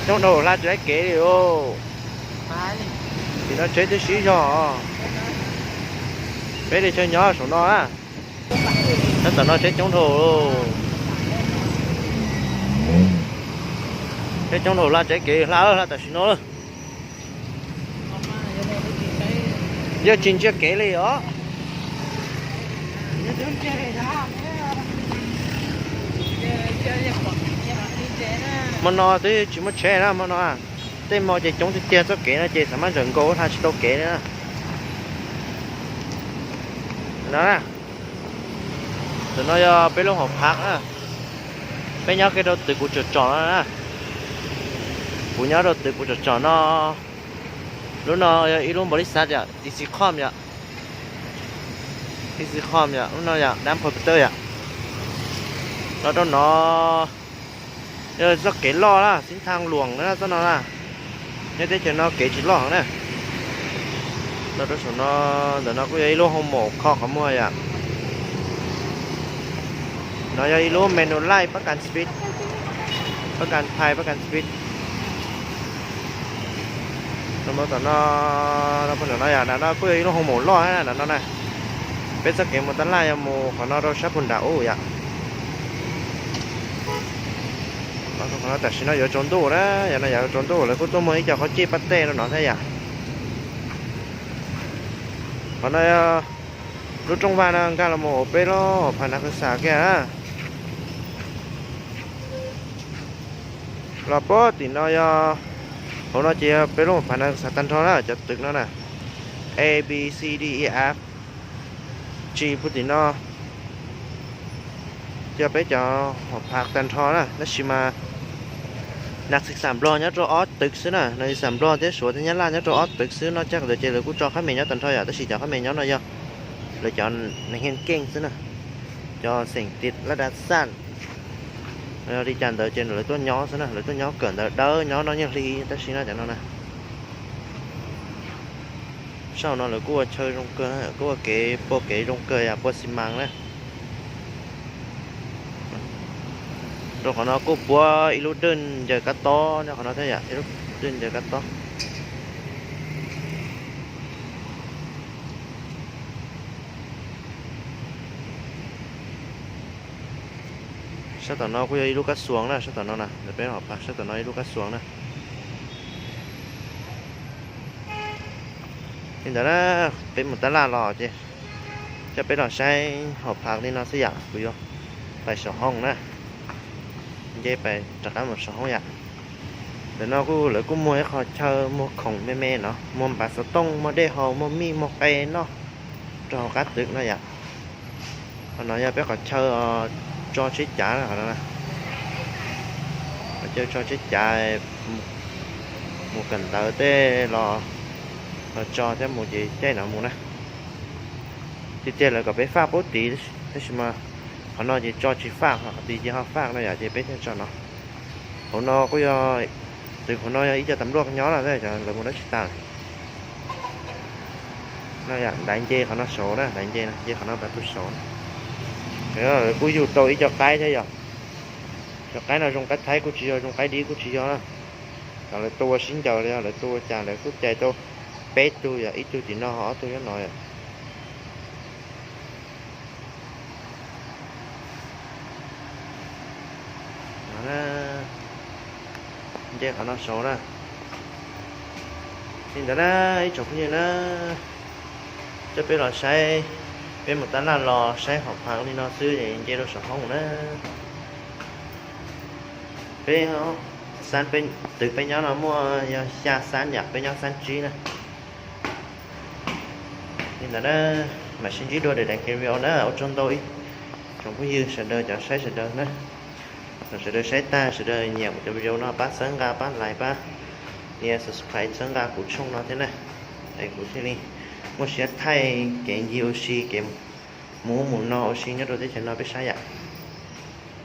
Coob dhau hla tsis laib kev li os. Tim no tsheb twb sib zog. Peb li chaw nyob saum no na. Nyob tom no tsheb coob dhau. Tsheb coob dhau hla tsis laib kev, hla hla tam sim no lawm. Yeej tsis ntsia kev li os. Hmo no twb tsis muaj tsheb na hmo no. Tej hmo ces coob tiag tiag txoj kev no ces xav mas ntawm nkaus hla tsis tau kev li na. No na, ntawm no yog peb lub hauv phav na. Peb nyob kiag rau twg kuv tsom tsom no na. Kuv nyob rau twg kuv tsom tsom no. Lub no yog ib lub npaum li xav tias ib xi khom yom. Ib xi khom yom, lub no yom, dab pha pw tawj yom. Los rau no yog txoj kev loj na, xib thaj luam na txoj no na. Nyob teb chaws no kev tsis loj heev na. Los rau saum no, ntawm no kuj yog ib lub hoo maum kho qhov muag yom. No yog ib lub Manulife pab kas speed, pab kas phais pab kas speed. Los tom no, no yom, nram no kuj yog ib lub hoo maum loj na, nram no na. Peb txoj kev mus tab laj yog mus qhov no rau sab pus nram ub yom. Qhov no tam sim no yuav tsaus ntuj na, yog no yuav tsaus ntuj lawv kuj tuaj muag ib co qhov cij pab tej rau no thiab yom. Qhov no lub rooj vag no nkag los mus peb lub hauv phav Nas Khas Xas kiag na. Los puag tim no yog, hauv no ces yog peb lub hauv phav Nas Khas Xas tag nrho na, cov twg no na, A B C D E F G puag tim no. Yog peb cov hauv phav tag nrho na, tab sis mas Nas Khas Xas Nplog nyob rau ob twg xwb na, Nas Khas Xas Nplog thiab Suav thiab Nyab Laj nyob rau ob twg xwb no, cov ntawd ces lawv kuj tso qab mes nyob tag nrho yom, tab sis cov qab mes nyob no yog lawv cov neeg heej keej xwb na, cov xeem tid laj dav xaj. Yog li cas ntawd ces lawv tuaj nyob xwb na, lawv tuaj nyob kawm ntawv dawb nyob noj nyiaj hli tab sis no cov no na. Sab hauv no lawv kuj ua chaw zoo kawg, kuj ua kev pua kev zoo kawg yom, pua xi mas na. Rau qhov no kuj puab ib lub dej ncaws kab tob nyob qhov no thiab yom, ib lub dej ncaws kab tob. Sab tom no kuj yog ib lub kab xuas na, sab tom no na, ntawm peb hauv phav sab tom no ib lub kab xuas na. Li ntawd na, peb mus tab laj los ces coj peb los saib hauv phav li no xwb yom, kuv yuav pais saum hoob na. Nce pais rov qab mus saum hoob yom. Ntawm no kuj lawv kuj muag ib qho chaw muag khoom me me no, muag npav xov tooj, muag dej haus, muag mij, muag qe noj rau hauv qab twg no yom. Qhov no yog peb qhov chaw tso tsheb cav na, qhov no na. Qhov chaw tso tsheb cav mus kawm ntawv tej los, los tso thiab mus ces caij no mus na. Tiag tiag lawv kom peb faj puag tid, tab sis mas qhov no ces tso tsis faj, qhov tid ces ho faj no yom, ces peb thiaj tso no. Hauv no kuj yog, twg hauv no yog ib co tas npluaj nyob no, lawv mus dab tsi tas. No yom, daiv nce qhov no saud na, daiv nce, nce qhov no pas tus saud. Lawv kuj yug tau ib co qaib thiab yom. Cov qaib no zoo qaib Thaib kuj tsis yog, zoo qaib dib kuj tsis yog na. Cov lawv tua sib ncaws li, lawv tua ua cas lawv kuj cais tau peb tug yom, ib tug tim no, ob tug nyob no yom. Nce qhov no saud na. Li ntawd na, ib tsoom phooj ywg na, coj peb los saib, peb mus tab laj los saib hauv phav li no xwb es nce rau saum hoob na. Peb xab, twg peb nyob no muaj yog xya xab yom, peb nyob xab tsib na. Li ntawd na, mam sib ntsib dua daim video na, ua tsaug ntau ib tsoom phooj ywg sawv daws cov saib sawv daws na. Thaum sawv daws saib tag sawv daws nyiam kuv cov video no pab txhawb nqa pab like pab nias subscribe txhawb nqa kuv tshooj no thiab na, es kuv thiaj li muaj siab thaij kev ncig ua si, kev mus ub mus no ua si nyob rau teb chaws no peb saib yom.